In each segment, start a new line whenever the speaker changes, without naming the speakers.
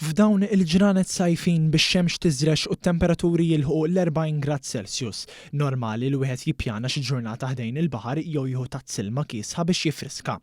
F'dawn il-ġranet sajfin bix-xemx tiżrex u t-temperaturi jilħqu l-40 grad Celsius, normali li wieħed jippjana xi ġurnata ħdejn il-baħar jew jieħu tazz ilma kiesħa biex jiffriska.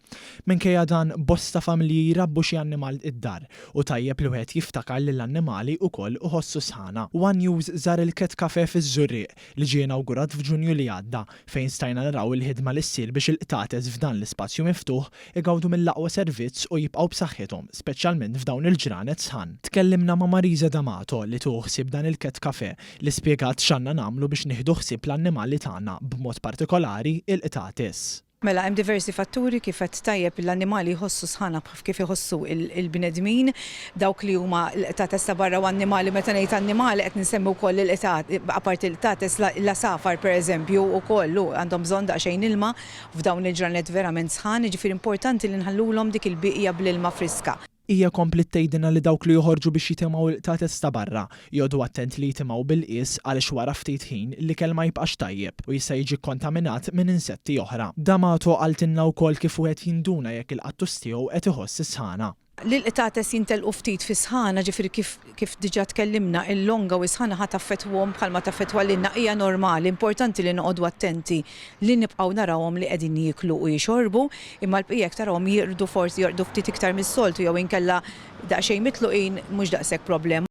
Minkejja dan, bosta familji jrabbu xi annimal id-dar u tajjeb li wieħed jiftakar li l-annimali ukoll iħossu s-sħana. One News żar il-Cat Cafe fiż-Żurrieq li ġie inawgurat f'Ġunju li għadda, fejn stajna naraw il-ħidma li ssir biex il-qtates f'dan l-ispazju miftuħ igawdu mill-aqwa servizz u jibqgħu b'saħħithom, speċjalment f'dawn il-ġranet sħan. Tkellimna ma' Marisa D'Amato li tieħu ħsieb dan il-Cat Café li spjegat x'għandna nagħmlu biex nieħdu ħsieb l-annimali tagħna, b'mod partikolari il-qtates.
Mela, hemm diversi fatturi kif għedt tajjeb l-annimali jħossu sħana kif iħossu l-bnedmin, dawk li huma l-qtates ta' barra u annimali, meta ngħid annimali qed nsemmi wkoll il-qtat, apparti l-qtates l-għasafar pereżempju wkoll u għandhom bżonn daqsxejn ilma f'dawn il-ġranet verament sħan, jiġifieri importanti li nħallulhom dik il-bieqja bl-ilma friska.
Hija kompliet tgħidilna li dawk li joħorġu biex jitimgħu l-qtates ta' barra, joqogħdu attent li jitimgħu bil-qies għaliex wara ftit ħin l-ikel ma jibqax tajjeb u jista' jiġi kkontaminat minn insetti oħra. D'Amato qaltilna wkoll kif wieħed jinduna jekk il-qattus tiegħu qed iħoss is-sħana.
Li l-qtates jintelqu ftit fis-sħana, ġifieri kif kif diġà tkellimna, il-longa u s-sħana ħa taffettwhom bħalma taffettwa lilna, hija normali, importanti li noqogħdu attenti li nibqgħu narawhom li qegħdin jieklu u jixorbu, imma l-bqija jekk tarahom jirqdu forsi jorqdu ftit iktar mis-soltu jew inkella daqsxejn mitluqin mhux daqshekk problema.